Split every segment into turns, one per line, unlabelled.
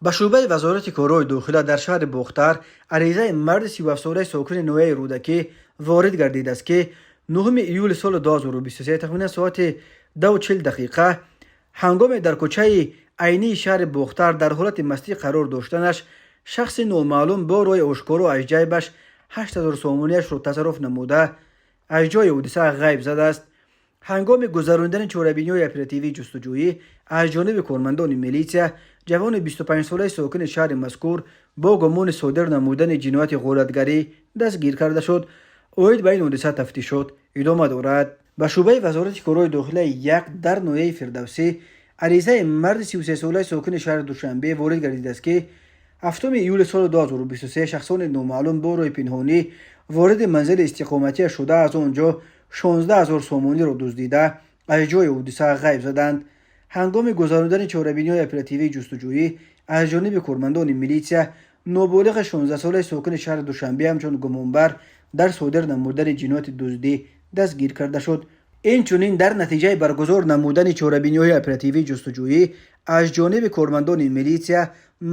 Ба шӯъбаи Вазорати корҳои дохила дар шаҳри Бохтар аризаи марди 37-солаи сокини ноҳияи Рӯдакӣ ворид гардидааст, ки 9 июли соли 2023 тахминан соати 2:40 ҳангоме дар кӯчаи Айнии шаҳри Бохтар дар ҳолати мастӣ қарор доштанаш, шахси номаълум бо роҳи ошкоро аз ҷайбаш 8000 сомониашро тасарруф намуда, аз ҷои ҳодиса ғайб задааст. Ҳангоми гузаронидани чорабиниҳои оперативии ҷустуҷӯӣ аз ҷониби кормандони милитсия, ҷавони 25-солаи сокини шаҳри мазкур бо гумони содир намудани ҷинояти ғоратгарӣ дастгир карда шуд. Оид ба ин ҳодиса тафтишот идома дорад. Ба шӯъбаи Вазорати корҳои дохилаи 1 дар ноҳияи Фирдавсӣ аризаи марди 33-солаи сокини шаҳри Душанбе ворид гардидааст, ки 7 июли соли 2023 шахсони номаълум бо роҳи пинҳонӣ вориди манзили истиқоматия шуда, аз он ҷо 16 0 сомониро дуздида, аз ҷои ҳодиса ғайб заданд. Ҳангоми гузаронидани чорабиниҳои оперативии ҷустуҷӯӣ аз ҷониби кормандони милитсия, ноболиғи 16-солаи сокини шаҳри Душанбе ҳамчун гумонбар дар содир намудани ҷинояти дуздӣ дастгир карда шуд. Инчунин, дар натиҷаи баргузор намудани чорабиниҳои оперативии ҷустуҷӯӣ аз ҷониби кормандони милитсия,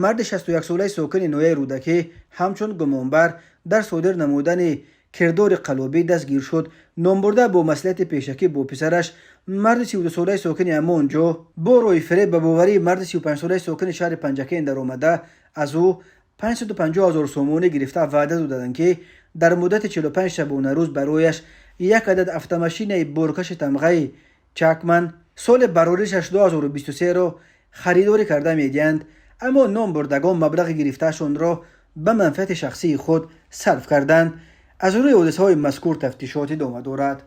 марди 61-солаи сокини ноҳияи Рӯдакӣ ҳамчун гумонбар дар содир намудани кирдори қаллобӣ дастгир шуд. Номбурда бо маслиҳати пешакӣ бо писараш, марди 32-солаи сокини ҳамон ҷо, бо роҳи фиреб ба боварии марди 35-солаи сокини шаҳри Панҷакент даромада, аз ӯ 550 0 сомонӣ гирифта, ваъда доданд, ки дар муддати 45 шабонарӯз барояш як адад автомашинаи боркаши тамғаи Чакман соли бароришаш 2023-ро харидорӣ карда медиҳанд. Аммо номбурдагон маблағи гирифтаашонро ба манфиати шахсии худ сарф карданд. Аз рӯи ҳодисаҳои мазкур тафтишот идома дорад.